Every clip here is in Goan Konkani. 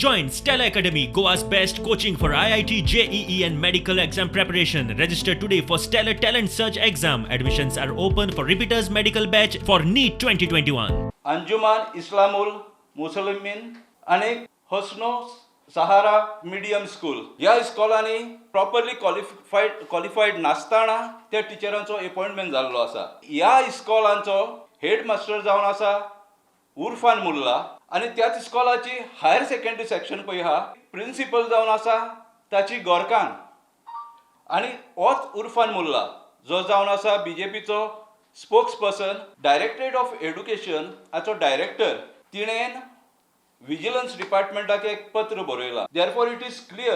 Join Stellar Academy, Goa's best coaching for IIT, JEE, and medical exam preparation. Register today for Stellar Talent Search exam. Admissions are open for repeaters medical batch for NEET 2021. Anjuman Islamul Muslimeen आनी हसनो सहारा मिडियम स्कूल ह्या इस्कॉलांनी प्रॉपरली क्वॉलिफायड नासतना त्या टिचरांचो एपॉयंटमेंट जाल्लो आसा. ह्या इस्कॉलांचो हेड मास्टर जावन आसा उर्फान मुल्ला आनी त्याच इस्कॉलाची हायर सेकंडरी सेक्शन पळय आहा, प्रिंसिपल जावन आसा ताची गोरकान आनी होच उर्फान मुल्ला जो जावन आसा बीजेपीचो spokesperson, directorate of education हाचो डायरेक्टर, तिणेन विजिलन्स डिपार्टमेंटाक एक पत्र बरयलां. Therefore, it is clear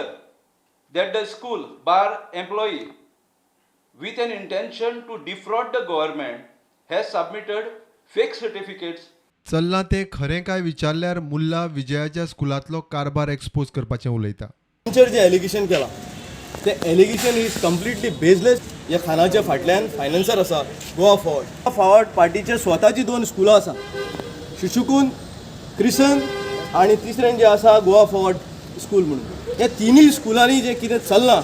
that the school bar employee with an intention to defraud the government has submitted fake certificates. चल्लां तें खरें काय विचारल्यार मुल्ला विजयाच्या स्कुलांतलो कारभार एक्सपोज करपाचें उलयता. तांचेर जें एलिगेशन केलां तें एलिगेशन is completely baseless. ह्या खानाच्या फाटल्यान फायनान्सर आसा गोवा फॉरवर्ड. फॉरवर्ड पार्टीचे स्वताची दोन स्कुलां आसा, शिशुकून क्रिसन आनी तिसरें जें आसा गोवा फॉरवर्ड स्कूल म्हणून. ह्या तिनूय स्कुलांनी जें कितें चल्लां,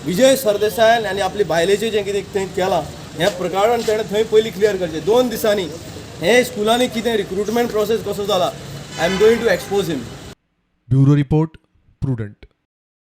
विजय सरदेसायान आनी आपले बायलेचें जें कितें थंय केलां, हें प्रकरण तेणें थंय पयलीं क्लियर करचें. 2 दिसांनी हे स्कुलांनी कितें रिक्रुटमेंट प्रोसेस कसो जाला, I am going to expose him. Bureau report, Prudent.